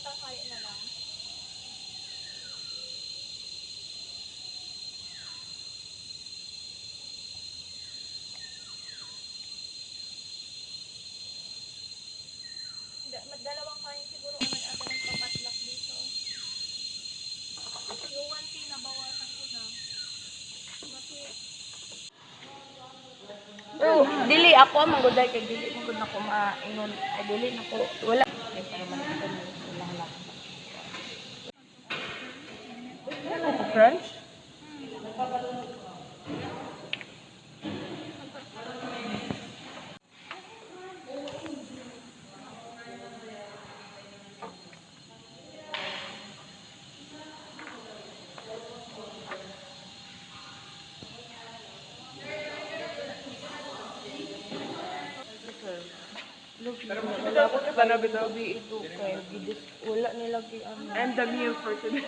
Tanghali na lang. Dalawang kain siguro naman ata nagpapatlak dito. Yung 1K nabawasan ko na. Kasi, Oh, dili ako ang manguday kay dili man gud nako maingon, ay dili nako wala. French? Wala ko Bitaw, bitaw. ito kay gidis wala nila gi ano. I'm the meal for today.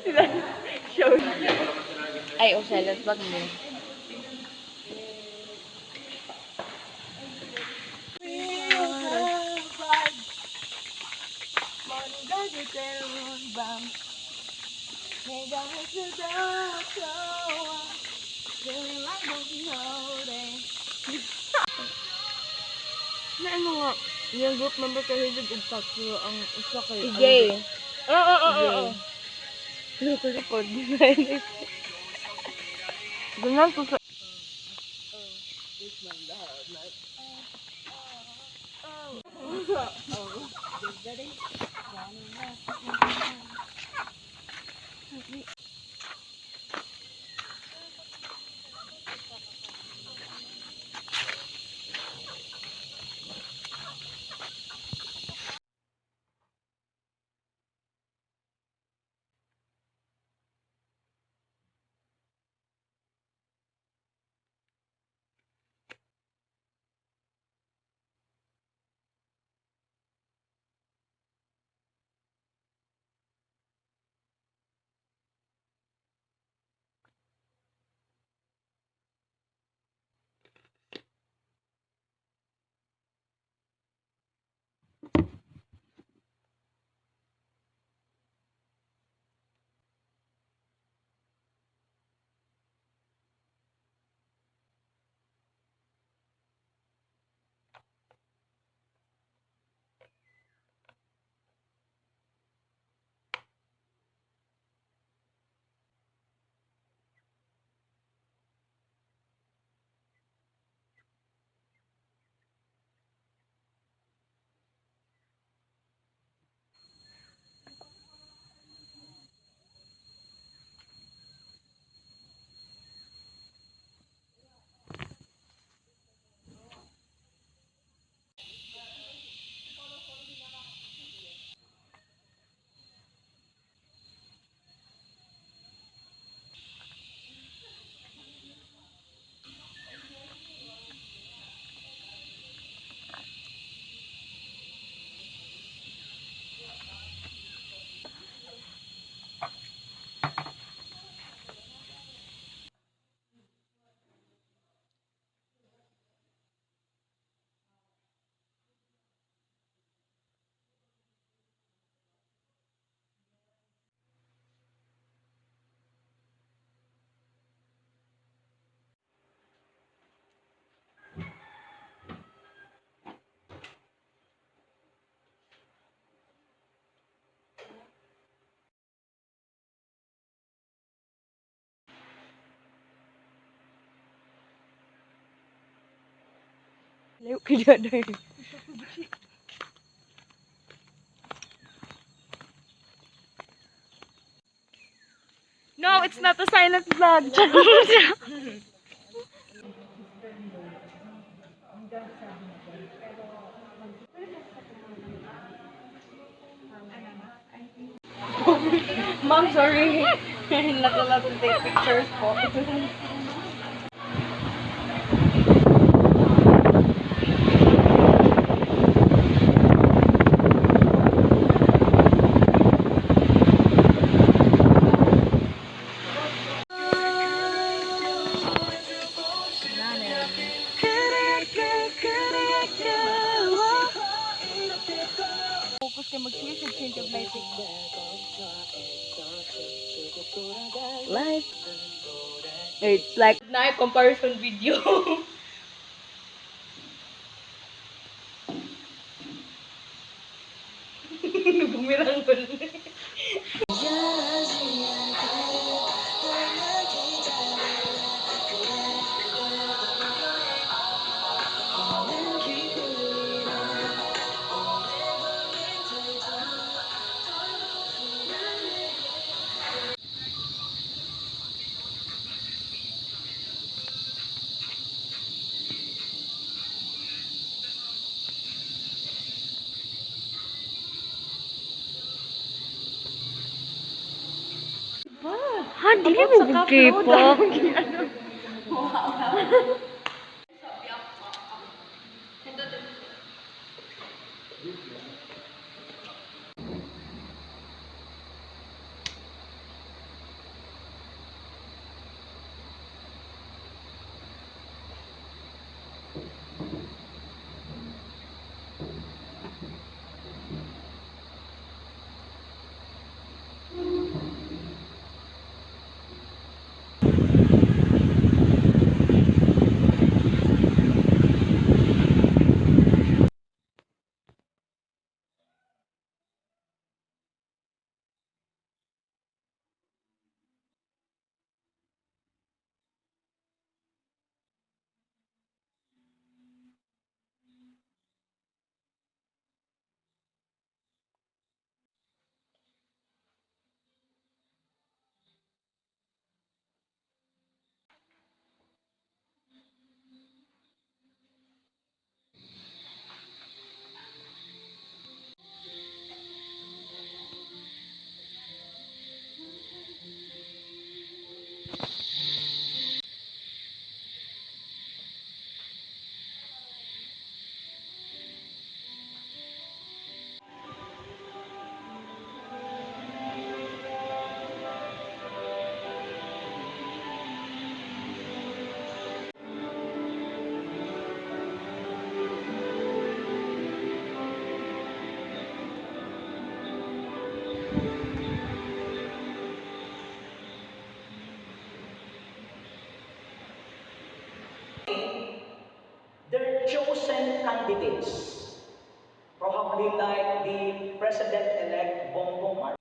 Sila, show. Ay, oh, silent bag mo. Na ano nga, yung group member kay hilig og tatlo ang usa kay Si Jay. Oo, oo, oo, oo. Likod. Ganyan ko sa. Layo kay dai. No, it's not a silent vlog. Ma'am, sorry. Not allowed to take pictures po. Magsige siya change of lighting. Like, it's like na comparison video. Bumirang ko. Ha, dili mo K-pop. Their chosen candidates, probably like the President-elect Bongbong Marcos.